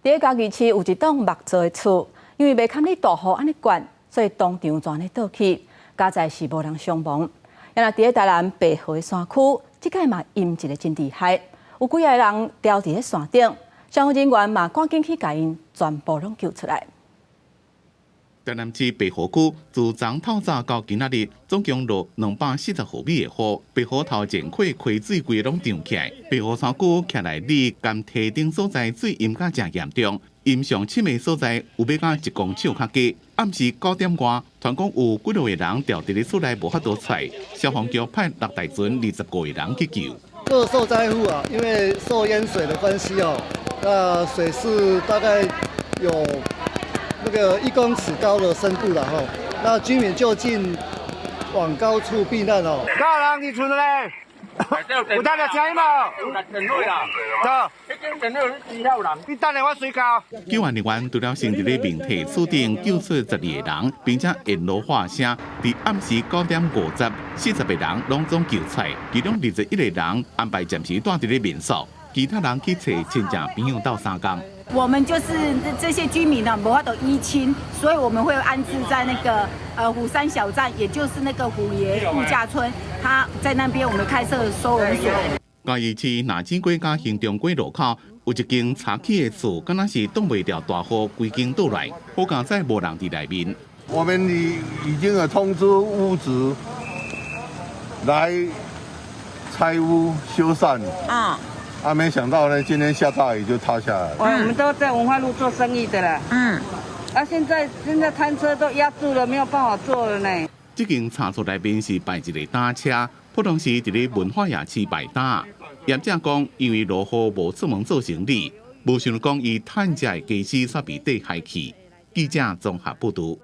佇嘉義市有一棟木造的厝，因為袂堪得大雨按呢灌，所以當場就按呢倒去，佳哉是無人傷亡。啊，若佇台南白河的山區，這擺嘛淹一个真厲害，有幾个人牢佇咧山頂，消防人員嘛趕緊去共𪜶全部攏救出來。台南市白河區自昨透早到今仔日，總共落240毫米的雨，白河頭前溪溪水規攏漲起來。白河山區徛內里佮堤頂所在水淹甲誠嚴重，淹上深的所在有欲到1公尺較低。暗時9點外，傳講有幾落個人牢佇咧厝內無法度出來，消防局派六台船25個人去救。各受災戶啊，因為受淹水的關係哦，那水是大概有那個1公尺高的深度了吼，那居民就近往高處避難哦。多少人佇厝內？有聽著聲音無？對，你等下我隨到。救援人員除了先佇咧明體厝頂救出12個人，並且沿路喊聲，佇暗時9點50，40個人攏總救出來，其中21個人安排暫時蹛佇咧民宿，其他人去揣親戚朋友鬥相共。我們就是這些居民呢，無法度依親，所以我們會安置在那個虎山小站，也就是那個虎爺度假村，他在那邊我們開設收容所。嘉義市那智街佮興中街路口有一間柴起的厝，敢若是擋袂牢大雨，規間倒來，好佳哉無人佇內面。我們已經有通知屋主來拆屋修繕。啊。啊，沒想到呢，今天下大雨就塌下來。我們都在文化路做生意的啦。啊，現在攤車都壓住了，沒有辦法做了呢。這間柴厝內面是擺一个擔車，普通時佇咧文化夜市擺擔。業者講，因為落雨無出門做生意，無想講伊趁食的家私煞被地害去。記者綜合報導。